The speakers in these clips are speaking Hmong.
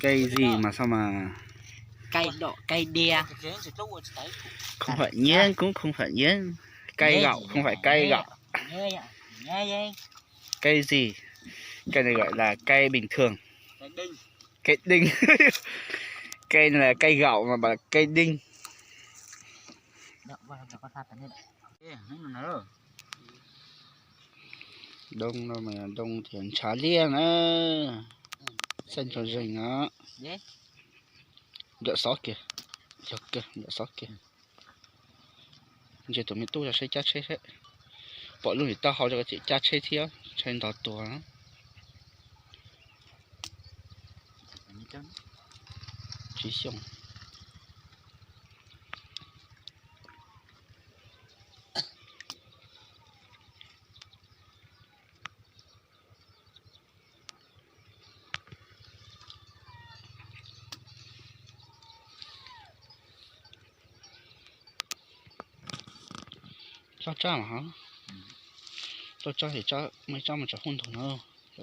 Cây gì mà sao mà, cây đỏ, cây đen. Không phải nhé, cũng không phải nhé. Cây gạo, không phải cây gạo. Cây gì? Cây này gọi là cây bình thường. Cây đinh. Cây này là cây gạo mà bảo là cây đinh. Doo no mas doo thiab ntshav liab na. Xaj ntso zeeg no. Nram xov kiag, yog kiag nram xov kiag. Ntsia tus me tub yog seb cab tsheb seb, pom lub nws taub hau rau ces cab tsheb thiab, ntshai ntog tuag. Tsib xyoos. Tsob tsab mas, tsob tsab ces muaj ib tsob mas tseem hu ntug no,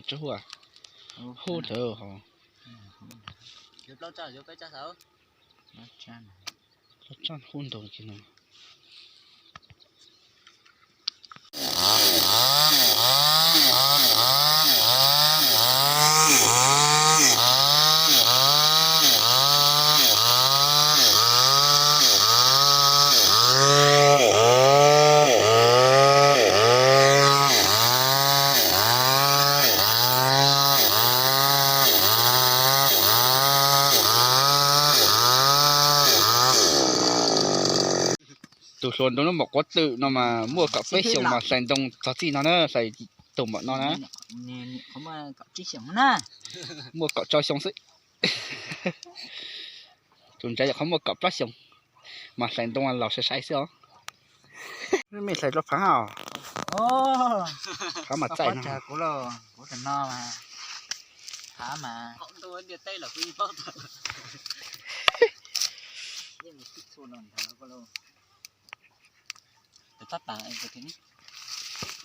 tsob hu, hu ntawd ho. Tsob tsab hu ntug no. Tus hluas nraug lub mom quav twm no mas muaj kaum peb xyoos mas hlais ntoo txog txij no na, hlais tus npaum no na. Muaj kaum rau xyoo xwb. Tus ntxhais yog qhov muaj kaum plaub xyoos mas hlais ntoo laus sai sai xwb os. Mej hlais rau phav os. Phav mas txaij no.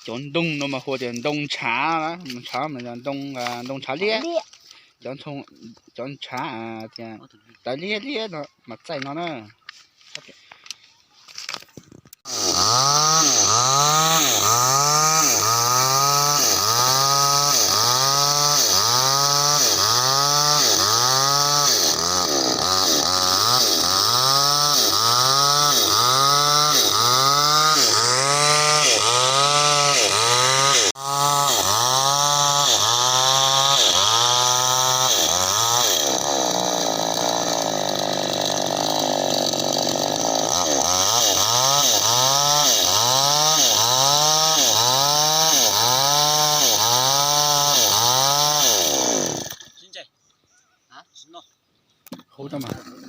Cov ntoo no mas hu tias ntoo ntshav, ntshav mas yog ntoo, ntoo ntshav liab. Cov ntshav tias tawv liab liab no mas txaij no na. Ub, rau mas.